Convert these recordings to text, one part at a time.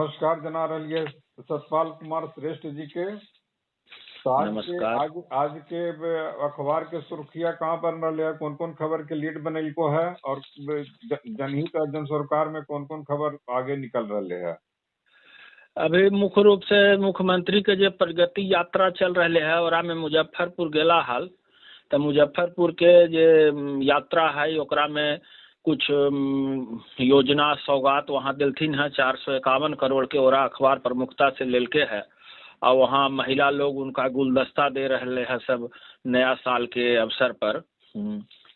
नमस्कार जना रही सतपाल कुमार श्रेष्ठ जी के। तो आज नमस्कार। आज के अखबार के सुर्खियां कहाँ बन रही है, कौन कौन खबर के लीड बनल को है और जनहित और जन सरकार में कौन कौन खबर आगे निकल रहे है? अभी मुख्य रूप से मुख्यमंत्री के जो प्रगति यात्रा चल रहे है और में मुजफ्फरपुर गेला हल, तो मुजफ्फरपुर के जे यात्रा है ओकरा में कुछ योजना सौगात वहाँ दिलथिन है 451 करोड़ के, ओरा अखबार प्रमुखता से लेलके है। और वहाँ महिला लोग उनका गुलदस्ता दे रहे है सब नया साल के अवसर पर।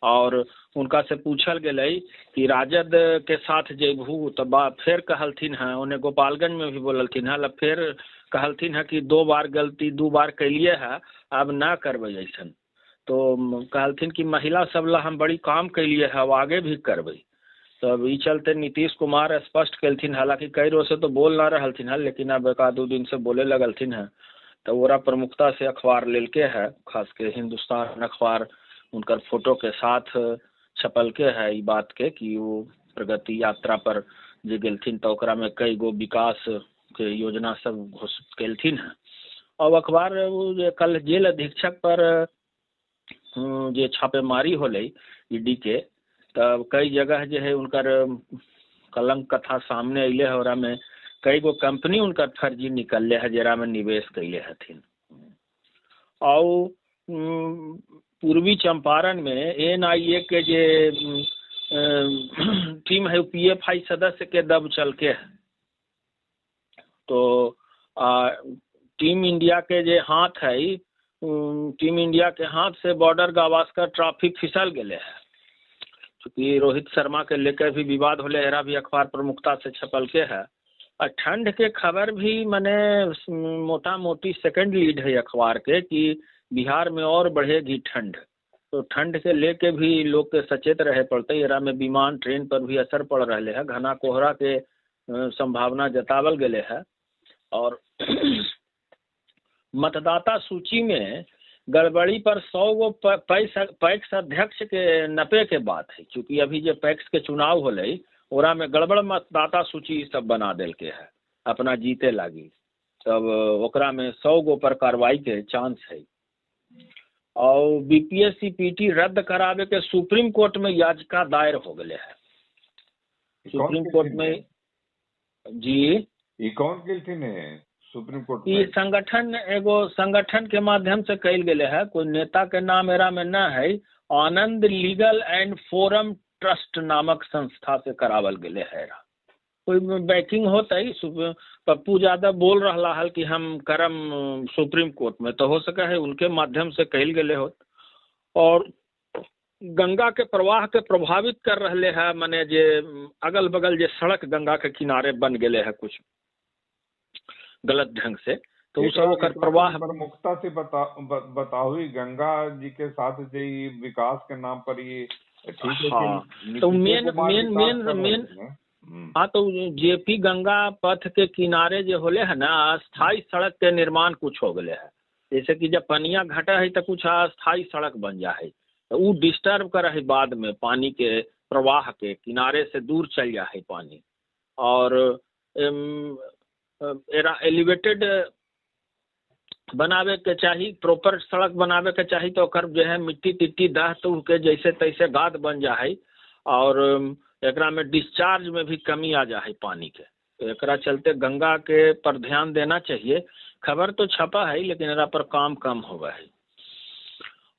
और उनका से पूछल गेलै कि राजद के साथ जेबहू तो फिर कहलथिन है, उन्हें गोपालगंज में भी बोललथिन है, फिर कहलथिन है कि दो बार गलती दो बार कैलिए है अब ना करबै ऐसन। तो कहलथिन कि महिला सब ला हम बड़ी काम कैलिए है अब आगे भी करबै। तब ई चलते नीतीश कुमार स्पष्ट कैलथिन, हालांकि कई रोज से तो बोल ना रहलथिन है लेकिन अब एक दो दिन से बोले लगलथिन है। तो ओरा प्रमुखता से अखबार लेलके है, खास के हिंदुस्तान अखबार उनकर फोटो के साथ छपल के है ई बात के कि वो प्रगति यात्रा पर जे गेलथिन तो ओकरा में कई गो विकास के योजना सब घोषित कैलथिन है। और अखबार वो कल जेल अधीक्षक पर जे छापेमारी होलै ईडी के, तब कई जगह जो है उनकर कलंक कथा सामने अले है, ओकरा में कई गो कंपनी उनकर फर्जी निकलले है जरा में निवेश कैले हथिन। और पूर्वी चंपारण में एनआईए के जे टीम है पीएफआई सदस्य के दब चल के है। तो टीम इंडिया के जे हाथ है, टीम इंडिया के हाथ से बॉर्डर गावस्कर ट्रॉफी फिसल गए है, चूँकि रोहित शर्मा के लेकर भी विवाद होले एरा भी अखबार प्रमुखता से छपल के है। और ठंड के खबर भी मने मोटा मोटी सेकंड लीड है अखबार के कि बिहार में और बढ़ेगी ठंड, तो ठंड के लेके भी लोग के सचेत रहे पड़ते। एरा में विमान ट्रेन पर भी असर पड़ रहे है, घना कोहरा के संभावना जतावल गए है। और मतदाता सूची में गड़बड़ी पर 100 गो पैक्स अध्यक्ष के नपे के बात है, क्योंकि अभी जो पैक्स के चुनाव होले ओरा में गड़बड़ मतदाता सूची सब बना दिल के है अपना जीते लागी, तब ओकरा में 100 गो पर कार्रवाई के चांस है। और बीपीएससी पीटी रद्द करावे के सुप्रीम कोर्ट में याचिका दायर हो गए है। सुप्रीम कोर्ट में जी ये कौन गेलथिन है सुप्रीम कोर्ट में? संगठन एगो संगठन के माध्यम से कैल गेले है, कोई नेता के नाम एरा में न है। Anand legal and forum trust नामक संस्था से करावल गेले है। कोई बैकिंग होता है, पप्पू यादव बोल रहा हल कि हम करम सुप्रीम कोर्ट में, तो हो सका है उनके माध्यम से कहल गए हो। और गंगा के प्रवाह के प्रभावित कर रहे है, माने जे अगल बगल जे सड़क गंगा के किनारे बन गए है कुछ गलत ढंग से, तो उस ओकर प्रवाह प्रमुखता से बताओ गंगा जी के साथ जे विकास के नाम पर ये ठीक है। हाँ, तो मेन मेन मेन मेन हाँ, तो जेपी गंगा पथ के किनारे जो होले है ना अस्थायी सड़क के निर्माण कुछ हो गए है, जैसे कि जब पनिया घटा है तो कुछ अस्थायी सड़क बन जाए है, तो वो डिस्टर्ब कर है बाद में पानी के प्रवाह के किनारे से दूर चल जाए है पानी। और एलिवेटेड बनावे के चाही, प्रॉपर सड़क बनावे के चाही, तो ओकर जो है मिट्टी तिट्टी दह तुह के जैसे तैसे गाद बन जाए और एकरा में डिस्चार्ज में भी कमी आ जाए पानी के, तो एकरा चलते गंगा के पर ध्यान देना चाहिए। खबर तो छपा है लेकिन एकरा पर काम कम हुआ है।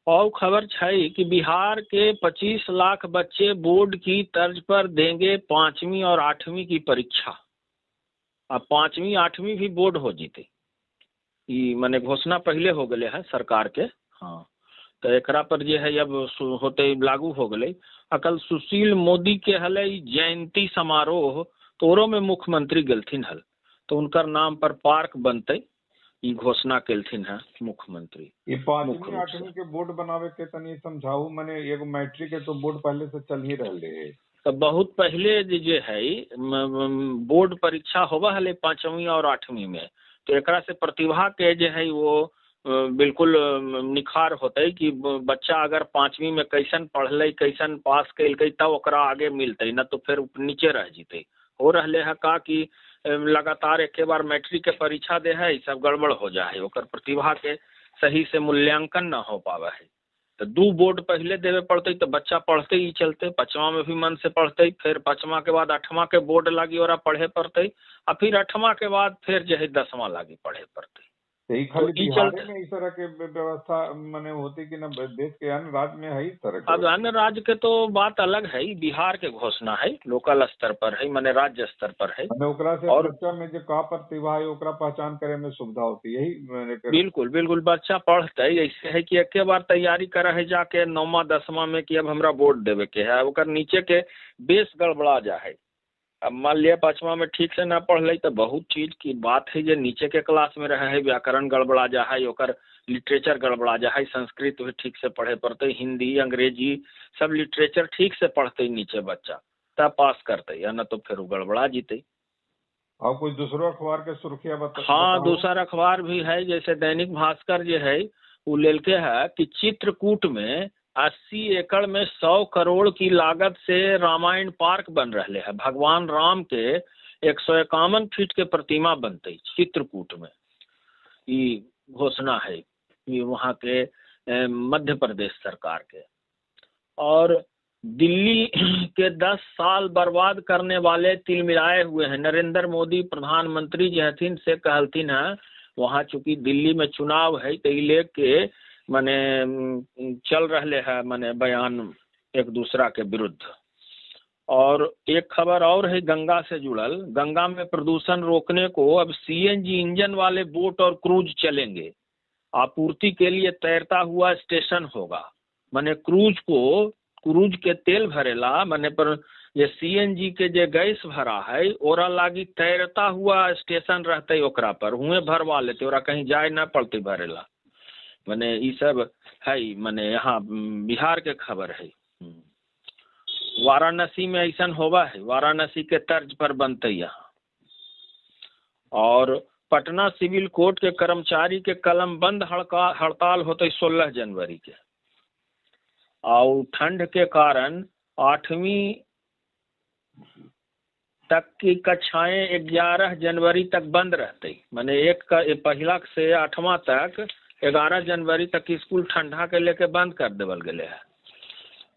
और खबर है कि बिहार के 25 लाख बच्चे बोर्ड की तर्ज पर देंगे 5वीं और 8वीं की परीक्षा। अब 5वीं 8वीं भी बोर्ड हो जीते, माने घोषणा पहले हो गए है सरकार के। हाँ, तो एकरा पर जे है अब होते लागू हो गए। अकल सुशील मोदी के हले जयंती समारोह, तो ओरो में मुख्यमंत्री गेलथिन हल, तो उनकर नाम पर पार्क बनते ई घोषणा केलथिन है मुख्यमंत्री। ये 5वीं 8वीं के बोर्ड बनावे के तनी समझाऊ, माने एगो मैट्रिक के तो बोर्ड पहले से चल ही रहले है, तो बहुत पहले जे है बोर्ड परीक्षा होवा हले 5वीं और 8वीं में, तो एकरा से प्रतिभा के जे है वो बिल्कुल निखार होते कि बच्चा अगर 5वीं में कैसन पढ़ल कैसन पास कैलकै तब ओकरा आगे मिलते, न तो फिर नीचे रह जीते। हो रहे है का कि लगातार एके बार मैट्रिक के परीक्षा दे है, सब गड़बड़ हो जा है, ओकर प्रतिभा के सही से मूल्यांकन न हो पावा है। तो 2 बोर्ड पहले देवे पड़ते तो बच्चा पढ़ते ही चलते, 5वां में भी मन से पढ़ते, फिर 5वां के बाद 8वां के बोर्ड लागी और पढ़े पड़ते, और फिर 8वां के बाद फिर जो है 10वां लागी पढ़े पड़ते। तो खाली बिहार में इस तरह के व्यवस्था माने होती कि ना देश के अन्य राज्य में है इस तरह के? अब अन्य राज्य के तो बात अलग है, बिहार के घोषणा है, लोकल स्तर पर है, माने राज्य स्तर पर है। ओकरा से और बच्चा में जो का प्रतिभा है ओकरा पहचान करे में सुविधा होती है, यही। बिल्कुल बिल्कुल, बच्चा पढ़ते ऐसे है कि एक बार तैयारी करे है जाके 9वां 10वां में कि अब हमरा बोर्ड देवे के है, ओकर नीचे के बेस गड़बड़ा जा है। अब मान लिया 5वां में ठीक से ना पढ़ ली तो बहुत चीज की बात है जो नीचे के क्लास में रहे है, व्याकरण गड़बड़ा जा है, ओकर लिटरेचर गड़बड़ा जा है, संस्कृत भी ठीक से पढ़े पड़ते, हिंदी अंग्रेजी सब लिटरेचर ठीक से पढ़ते नीचे बच्चा तब पास करते, या ना तो फिर गड़बड़ा जीते। और कुछ दूसरो अखबार के सुर्खियां बता? हाँ, दूसरा अखबार भी है, जैसे दैनिक भास्कर जो है वो लेके है कि चित्रकूट में 80 एकड़ में 100 करोड़ की लागत से रामायण पार्क बन रहे है। भगवान राम के 151 फीट के प्रतिमा बनते चित्रकूट में, ये घोषणा है ये वहाँ के मध्य प्रदेश सरकार के। और दिल्ली के 10 साल बर्बाद करने वाले तिलमिलाए हुए हैं। नरेंद्र मोदी प्रधानमंत्री जो हथिन से कहलथिन है, वहाँ चूंकि दिल्ली में चुनाव है तो लेके माने चल रहे है माने बयान एक दूसरा के विरुद्ध। और एक खबर और है गंगा से जुड़ल, गंगा में प्रदूषण रोकने को अब सीएनजी इंजन वाले बोट और क्रूज चलेंगे, आपूर्ति के लिए तैरता हुआ स्टेशन होगा। माने क्रूज को, क्रूज के तेल भरेला माने पर ये सीएनजी के जे गैस भरा है ओरा लागी तैरता हुआ स्टेशन रहते, ओकरा पर हुए भरवा लेते, ओरा कहीं जाए ना पड़ते भरेला। माने ये सब है, माने यहाँ बिहार के खबर है। वाराणसी में ऐसा होवा है, वाराणसी के तर्ज पर बनते यहाँ। और पटना सिविल कोर्ट के कर्मचारी के कलम बंद हड़ताल होते 16 जनवरी के। और ठंड के कारण 8वीं तक की कक्षाएं 11 जनवरी तक बंद रहते, माने एक का पहला से 8वां तक 11 जनवरी तक स्कूल ठंडा के लेके बंद कर देवल गए है।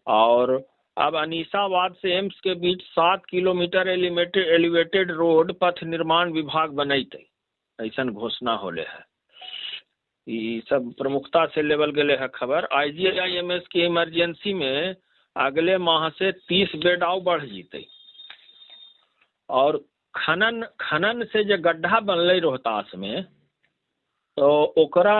और अब अनीसाबाद से एम्स के बीच 7 किलोमीटर एलिवेटेड रोड पथ निर्माण विभाग बनैते, ऐसा घोषणा होले है। ये सब प्रमुखता से लेवल गए है खबर। आईजीआईएमएस की इमरजेंसी में अगले माह से 30 बेड आउ बढ़ जीते। और खनन खनन से जो गड्ढा बनल रोहतास में तो ओकरा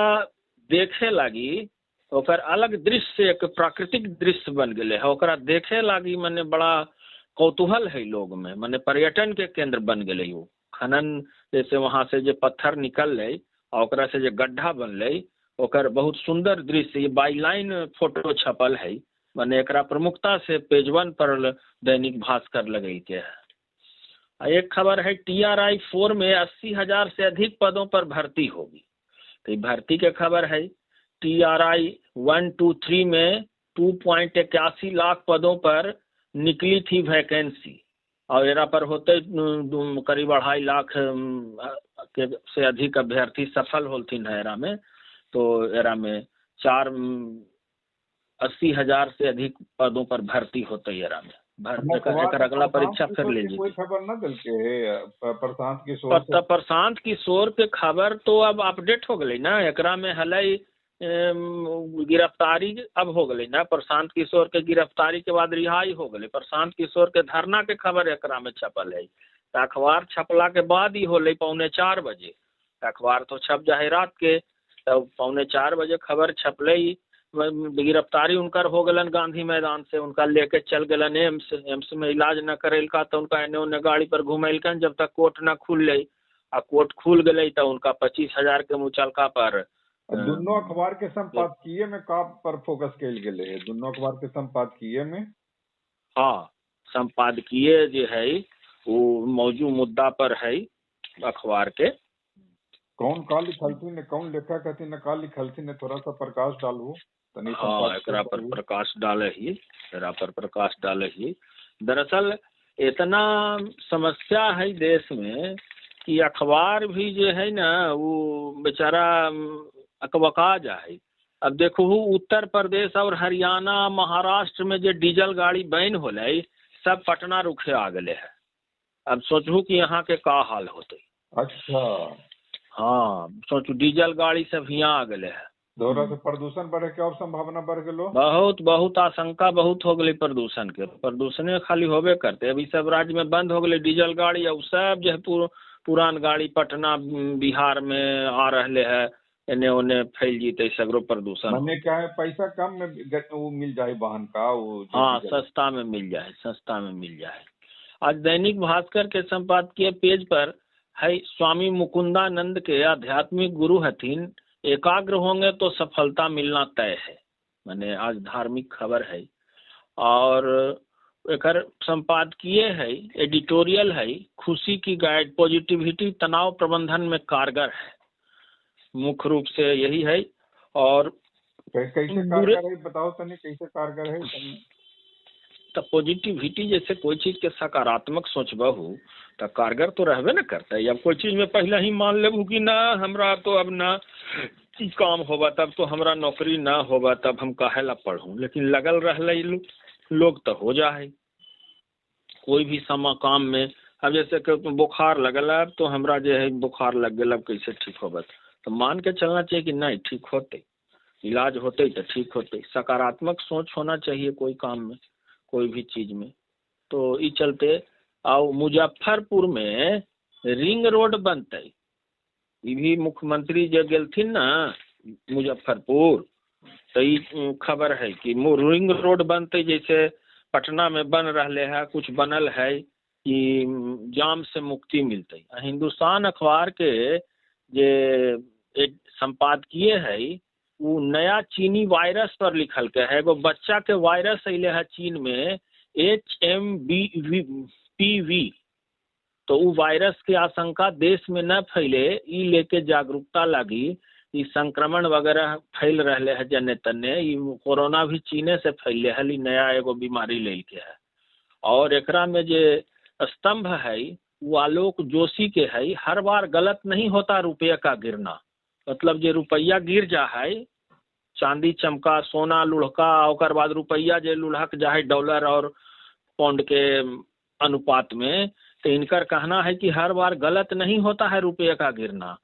देखे लागी ओकर अलग दृश्य, एक प्राकृतिक दृश्य बन गए है, ओकरा देखे लागी माने बड़ा कौतूहल है लोग में, माने पर्यटन के केंद्र बन गए वो खनन। जैसे वहां से जो पत्थर निकल रहे और ओकरा से जो गड्ढा बनल ओकर बहुत सुंदर दृश्य, ये बाईलाइन फोटो छपल है, माने एकरा प्रमुखता से पेज 1 पर दैनिक भास्कर लगे के है। एक खबर है TRI 4 में 80,000 से अधिक पदों पर भर्ती होगी, तो भर्ती के खबर है। TRI 1, 2, 3 में 2.81 लाख पदों पर निकली थी वैकेंसी, और एरा पर होते करीब 2.5 लाख के से अधिक अभ्यर्थी सफल होलथिन है एरा में। तो एरा में 80,000 से अधिक पदों पर भर्ती होते एरा में। एकर अगला परीक्षा फिर ले लीजिए। कोई खबर ना दिल के प्रशांत किशोर, प्रशांत किशोर के खबर तो अब अपडेट हो गई ना, एकरा में हलई गिरफ्तारी अब हो गई ना, प्रशांत किशोर के गिरफ्तारी के बाद रिहाई हो गई। प्रशांत किशोर के धरना के खबर एकरा में छपल है, तो अखबार छपला के बाद ही होले 3:45 बजे, अखबार तो छप जाए रात के, तो 3:45 बजे खबर छपल, गिरफ्तारी उनकर हो गलन गांधी मैदान से, उनका लेके चल गलन एम्स, एम्स में इलाज न करेलका तो उनका एने ओने गाड़ी पर घुमेलकन जब तक कोर्ट न खुल ले, आ कोर्ट खुल गई तो उनका 25,000 के मुचलका पर। दोनों अखबार के संपादकीय में का पर फोकस कइल गेले है? दोनों अखबार के संपादकीय में, हाँ संपादकीय जो है वो मौजूद मुद्दा पर है अखबार के। कौन का लिखलथिन, कौन लेखक हथिन, का लिखलथिन, थोड़ा सा प्रकाश डालू। हाँ एकरा पर प्रकाश डाले ही, एकरा पर प्रकाश डाले ही। दरअसल इतना समस्या है देश में कि अखबार भी जे है ना वो बेचारा अकबका जा है। अब देखू उत्तर प्रदेश और हरियाणा महाराष्ट्र में जो डीजल गाड़ी बैन होलै सब पटना रुखे आ गए है। अब सोचू कि यहाँ के का हाल होते। अच्छा, हाँ सोचू डीजल गाड़ी सब यहाँ आ गए है। दोहरा से प्रदूषण बढ़े के और संभावना बढ़ गेलो, बहुत बहुत आशंका बहुत हो गई प्रदूषण के। प्रदूषण खाली होबे करते। अभी सब राज्य में बंद हो गए डीजल गाड़ी, और सब जो है पुरान गाड़ी पटना बिहार में आ रहे है, एने ओने फैल जीते सगरो प्रदूषण। माने क्या है पैसा कम में वो मिल जाए वाहन का वो, हाँ सस्ता में मिल जाए, सस्ता में मिल जाए। आज दैनिक भास्कर के संपादकीय पेज पर है स्वामी मुकुंदानंद के आध्यात्मिक गुरु हथिन, एकाग्र होंगे तो सफलता मिलना तय है। माने आज धार्मिक खबर है और एकर संपादकीय है, एडिटोरियल है, खुशी की गाइड पॉजिटिविटी तनाव प्रबंधन में कारगर है। मुख्य रूप से यही है। और कैसे कारगर है बताओ तनी, कैसे कारगर है? तो पॉजिटिविटी जैसे कोई चीज के सकारात्मक सोचबहू तो कारगर तो रहबे न करता है। अब कोई चीज में पहले ही मान लेबू कि ना हमरा तो अब ना काम होगा, तब तो हमरा नौकरी ना होगा, तब हम काहे ला पढ़ूं, लेकिन लगल रहले लोग तो हो जाए कोई भी समा काम में। अब जैसे कि बुखार लगल अब तो हमरा जो है बुखार लग गया, अब कैसे ठीक होगा, तो मान के चलना चाहिए कि नहीं ठीक होते, इलाज होते तो ठीक होते। सकारात्मक सोच होना चाहिए कोई काम में, कोई भी चीज में। तो ई चलते आओ मुजफ्फरपुर में रिंग रोड बनते, ये भी मुख्यमंत्री जो गेलथिन ना मुजफ्फरपुर, तो ई खबर है कि रिंग रोड बनते, जैसे पटना में बन रहे है, कुछ बनल है कि जाम से मुक्ति मिलते। हिंदुस्तान अखबार के जे एक संपादकीय है वो नया चीनी वायरस पर लिखल के है। एगो बच्चा के वायरस अले है चीन में HMPV, तो वो वायरस के आशंका देश में न फैले ई लेके जागरूकता लगी। ई संक्रमण वगैरह फैल रहे है जने तने, ई कोरोना भी चीने से फैले है, नया एगो बीमारी लेके है। और एकरा में जे स्तंभ है वो आलोक जोशी के है, हर बार गलत नहीं होता रुपये का गिरना, मतलब जे रुपया गिर जा है, चांदी चमका सोना लुढ़का, ओकर बाद रुपया जे लुढ़क जा है डॉलर और पाउंड के अनुपात में, तो इनकर कहना है कि हर बार गलत नहीं होता है रुपये का गिरना,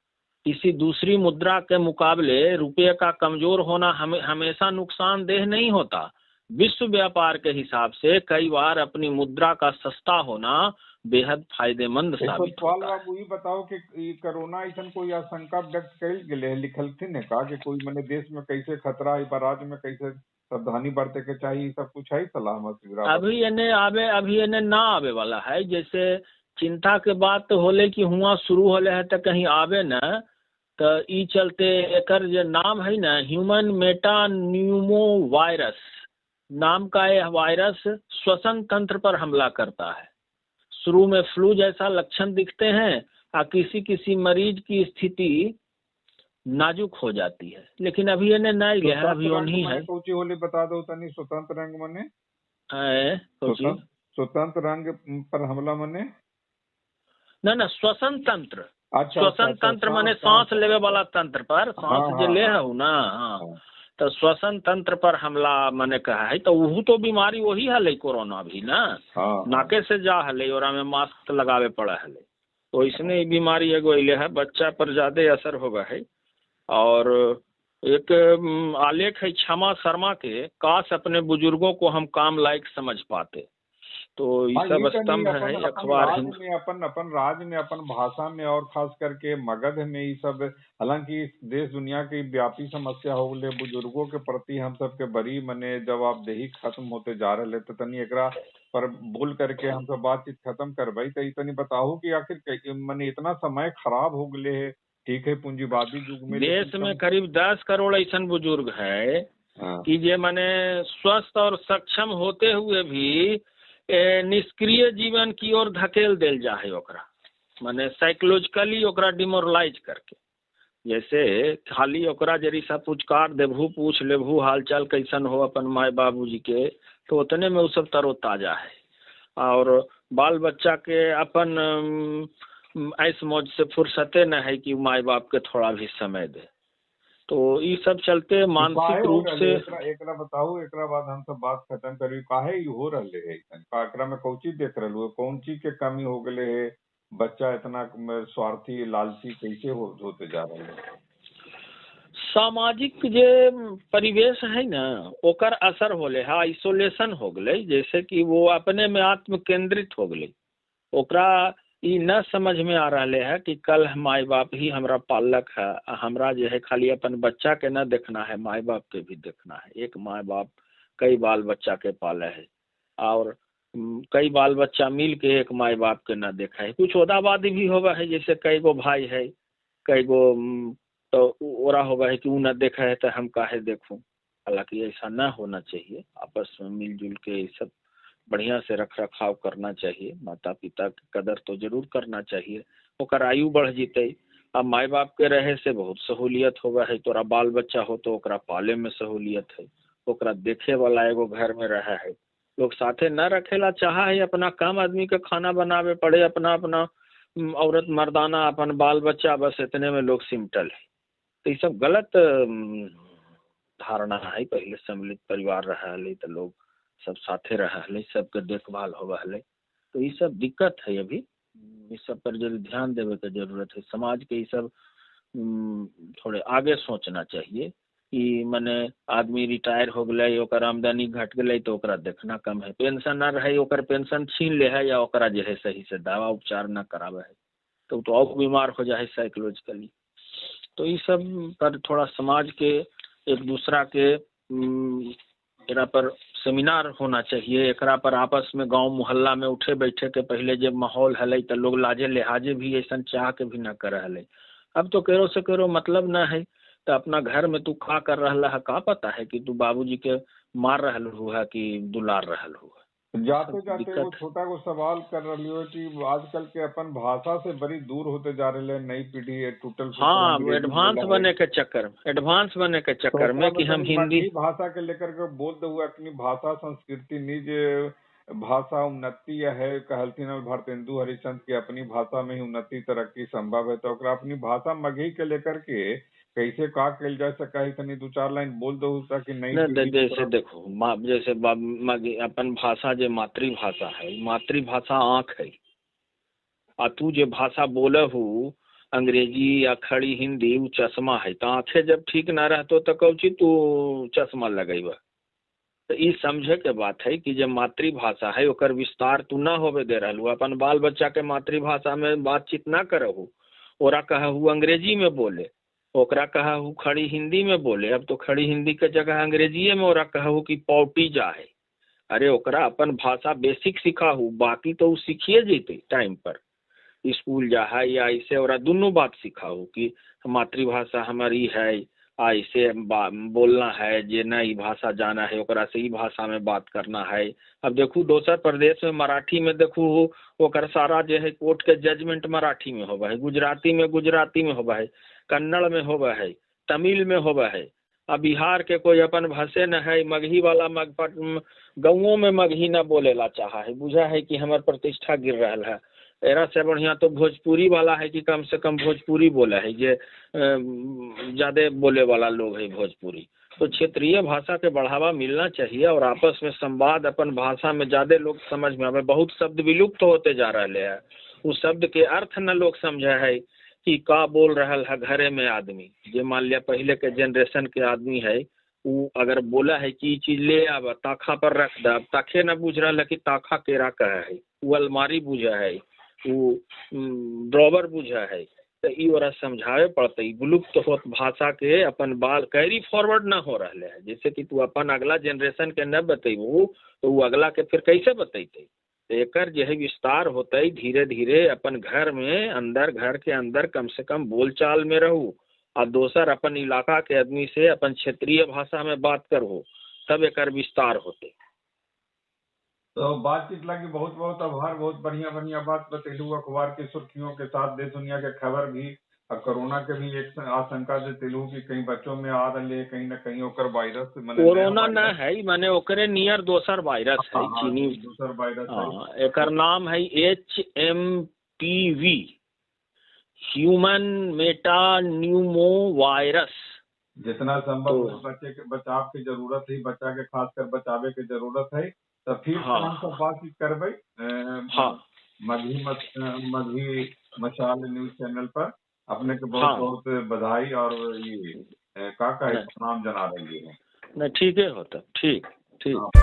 किसी दूसरी मुद्रा के मुकाबले रुपये का कमजोर होना हमेशा नुकसानदेह नहीं होता। विश्व व्यापार के हिसाब से कई बार अपनी मुद्रा का सस्ता होना बेहद फायदेमंद साबित होता है। बाबू बताओ कि कोरोना ऐसा कोई आशंका व्यक्त कइल गेले है, लिखलथिन है का कि कोई मने देश में कैसे खतरा है, राज्य में कैसे सावधानी बरते के चाहिए, सब कुछ है सलाह मशविरा? अभी एने आवे, अभी एने ना आवे वाला है। जैसे चिंता के बात तो होले कि हुआ शुरू होले है तो कहीं आवे न, तो ई चलते एकर जो नाम है ना ह्यूमन मेटा न्यूमो वायरस नाम का यह वायरस श्वसन तंत्र पर हमला करता है। शुरू में फ्लू जैसा लक्षण दिखते हैं और किसी किसी मरीज की स्थिति नाजुक हो जाती है, लेकिन अभी इन्हें नहीं गया, अभी नहीं है। कोची होली बता दो तनी, स्वतंत्र रंग मने स्वतंत्र रंग पर हमला मने ना ना श्वसन तंत्र। अच्छा, श्वसन तंत्र माने सांस लेवे वाला तंत्र पर, सांस जो ले है ना, हाँ, तो श्वसन तंत्र पर हमला मैंने कहा है। तो वो तो बीमारी वही हले कोरोना भी ना, नाके से जा हले और हमें मास्क लगावे पड़ा हले, तो इसने बीमारी एगो अले है, बच्चा पर ज्यादा असर होगा है। और एक आलेख है क्षमा शर्मा के, काश अपने बुजुर्गों को हम काम लायक समझ पाते। तो ये सब स्तंभ है अखबार में, अपन अपन राज्य में, अपन भाषा में और खास करके मगध में ये सब, हालांकि देश दुनिया की व्यापी समस्या हो गई बुजुर्गों के प्रति हम सबके बड़ी मने जवाबदेही खत्म होते जा रहे है। तो तनी एकरा पर बोल करके हम सब बातचीत खत्म करबई। तो तनी बताओ कि आखिर मने इतना समय खराब हो गए है, ठीक है पूंजीवादी युग में देश में करीब 10 करोड़ ऐसा बुजुर्ग है कि जे मने स्वस्थ और सक्षम होते हुए भी निष्क्रिय जीवन की ओर धकेल देल जा है ओकरा, माने साइकोलॉजिकली ओकरा डिमोरलाइज करके, जैसे खाली ओकरा जरी सा पुचकार देबहू, पूछ लेबहू हालचाल कैसन हो अपन माए बाबूजी के, तो उतने में वो सब तरोताजा है। और बाल बच्चा के अपन ऐस मौज से फुर्सते न है कि माई बाप के थोड़ा भी समय दे। तो ई सब चलते मानसिक रूप से एकरा बताऊ, एकरा बाद हम सब बात खत्म करी। काहे ई हो रहले है? एकरा में कौन चीज देख रहलू है, कौन चीज के कमी हो गले है? बच्चा इतना स्वार्थी लालची कैसे होते जा रहे है? सामाजिक जे परिवेश है ना ओकर असर होले है, आइसोलेशन हो गले, जैसे कि वो अपने में आत्म केंद्रित हो गले। ओकरा ई न समझ में आ रहा है कि कल माई बाप ही हमरा पालक है, हमरा जो है खाली अपन बच्चा के न देखना है, माई बाप के भी देखना है। एक माई बाप कई बाल बच्चा के पाले है और कई बाल बच्चा मिल के एक माई बाप के न देखा है। कुछ ओदाबादी भी होवा है, जैसे कई गो भाई है कई गो, तो ओरा होवा है कि ऊ न देखा है तो हम काहे देखूं। हालांकि ऐसा न होना चाहिए, आपस में मिलजुल के सब बढ़िया से रख रखाव करना चाहिए। माता पिता के कदर तो जरूर करना चाहिए, ओकर आयु बढ़ जीते। अब माई बाप के रहे से बहुत सहूलियत होगा है, तोरा बाल बच्चा हो तो ओकरा पाले में सहूलियत है, ओकरा देखे वाला एगो घर में रहा है। लोग साथे न रखेला चाहा है, अपना काम आदमी के खाना बनावे पड़े, अपना अपना औरत मर्दाना अपन बाल बच्चा, बस इतने में लोग सिमटल है। तो ये सब गलत धारणा है। पहले सम्मिलित परिवार रहा है तो लोग सब साथे रहा है, सबके देखभाल होवा है। तो ये सब दिक्कत है अभी, इस सब पर जरूर ध्यान देवे के जरूरत है। समाज के ये सब थोड़े आगे सोचना चाहिए कि मने आदमी रिटायर हो गए, ओकर आमदनी घट गई तो ओकरा देखना कम है, पेंशन न रहे ओकर पेंशन छीन ले है या ओकरा जो है सही से दवा उपचार न करावे है तो और बीमार हो जाए साइकोलॉजिकली। तो ये सब पर थोड़ा समाज के एक दूसरा के एकरा पर सेमिनार होना चाहिए। एकरा पर आपस में गांव मोहल्ला में उठे बैठे के पहले जब माहौल हलै तो लोग लाजे लिहाजे भी ऐसा चाह के भी न कर हलै। अब तो केरो से केरो मतलब न है, तो अपना घर में तू का कर रहा है का पता है कि तू बाबूजी के मार रहल हुआ कि दुलार रहल हुआ। जाते जाते वो छोटा को सवाल कर रही हो कि आजकल के अपन भाषा से बड़ी दूर होते जा रहे हैं नई पीढ़ी है टोटल। हाँ, एडवांस बने के चक्कर में, एडवांस बने के चक्कर में कि हम हिंदी भाषा के लेकर के बोल दो अपनी भाषा संस्कृति निज भाषा उन्नति है कहलथिन भारतेंदु हरिश्चंद्र की अपनी भाषा में ही उन्नति तरक्की संभव है। तो अपनी भाषा मगही के लेकर के कैसे का कल जा सका है, तनी दो चार लाइन बोल दो ताकि नहीं। जैसे देखो जैसे अपन भाषा जो मातृभाषा है, मातृभाषा आँख है, आ तू जो भाषा बोले हो अंग्रेजी या खड़ी हिंदी वो चश्मा है, तो आँखें जब ठीक ना रहतो तो कौची तू चश्मा लगेबा। तो ई समझे के बात है कि जब मातृभाषा है ओकर विस्तार तू ना होवे दे रहलू, अपन बाल बच्चा के मातृभाषा में बातचीत ना करहु, ओरा कहू अंग्रेजी में बोले, ओकरा कहू खड़ी हिंदी में बोले। अब तो खड़ी हिंदी के जगह अंग्रेजी में ओरा कहू कि पौटी जाए। अरे ओकरा अपन भाषा बेसिक सिखाहू, बाकी तो उ सीखिए जैते टाइम पर, स्कूल जा है या ऐसे ओरा दोनों बात सिखाहू कि मातृभाषा हमारी है, ऐसे बोलना है, जे न ई भाषा जाना है ओकरा से ई भाषा में बात करना है। अब देखू दोसर प्रदेश में मराठी में देखू ओकर सारा जे है कोर्ट के जजमेंट मराठी में होवा है, गुजराती में गुजराती में होवा है, कन्नड़ में होवा है, तमिल में होवा है। अब बिहार के कोई अपन भाषे न है, मगही वाला मगपट गाँवों में मगही न बोलेला चाहा है, बुझा है कि हमार प्रतिष्ठा गिर रहा है। एरा से बढ़िया तो भोजपुरी वाला है कि कम से कम भोजपुरी बोला है, जे ज्यादा बोले वाला लोग है भोजपुरी। तो क्षेत्रीय भाषा के बढ़ावा मिलना चाहिए और आपस में संवाद अपन भाषा में ज्यादा लोग समझ में आवे। बहुत शब्द विलुप्त होते जा रहे हैं, उस शब्द के अर्थ न लोग समझे है कि का बोल रहा है घरे में आदमी। जे मान लिया पहले के जनरेशन के आदमी है वो अगर बोला है कि चीज ले आवा ताखा पर रख दा, ताखे न बुझ रहा है कि ताखा केरा का है, वो अलमारी बुझा है, वो ड्रॉवर बुझा है। तो ई ओरा समझावे पड़ते, विलुप्त होत भाषा के अपन बाल कैरी फॉरवर्ड ना हो रहा है। जैसे कि तू अपन अगला जनरेशन के न बतेबू तो वो अगला के फिर कैसे बतेते। तो एकर जो है विस्तार होते धीरे धीरे अपन घर में अंदर, घर के अंदर कम से कम बोलचाल में रहू और दोसर अपन इलाका के आदमी से अपन क्षेत्रीय भाषा में बात करहो, तब एकर विस्तार होते। तो बातचीत लगी बहुत बहुत आभार, बहुत बढ़िया बढ़िया बात बतेलू, अखबार की सुर्खियों के साथ देश दुनिया के खबर भी और कोरोना के भी एक आशंका जतेलू कि कहीं बच्चों में आ रही है कहीं ना कहीं ओकर वायरस, माने कोरोना ना है माने ओकरे नियर दोसर वायरस है, चीनी दोसर वायरस है, एकर नाम है HMPV। Human Meta Numa virus. जितना संभव तो है बच्चे के बचाव के जरूरत है, बच्चा के खासकर बचावे के जरूरत है। तो फिर से हाँ हम सब बातचीत करबै हाँ मगही मगही मशाल न्यूज चैनल पर। अपने के बहुत हाँ बहुत बधाई और ये का का नहीं प्रणाम जना रही है। नहीं, ठीक है होता, ठीक ठीक। हाँ।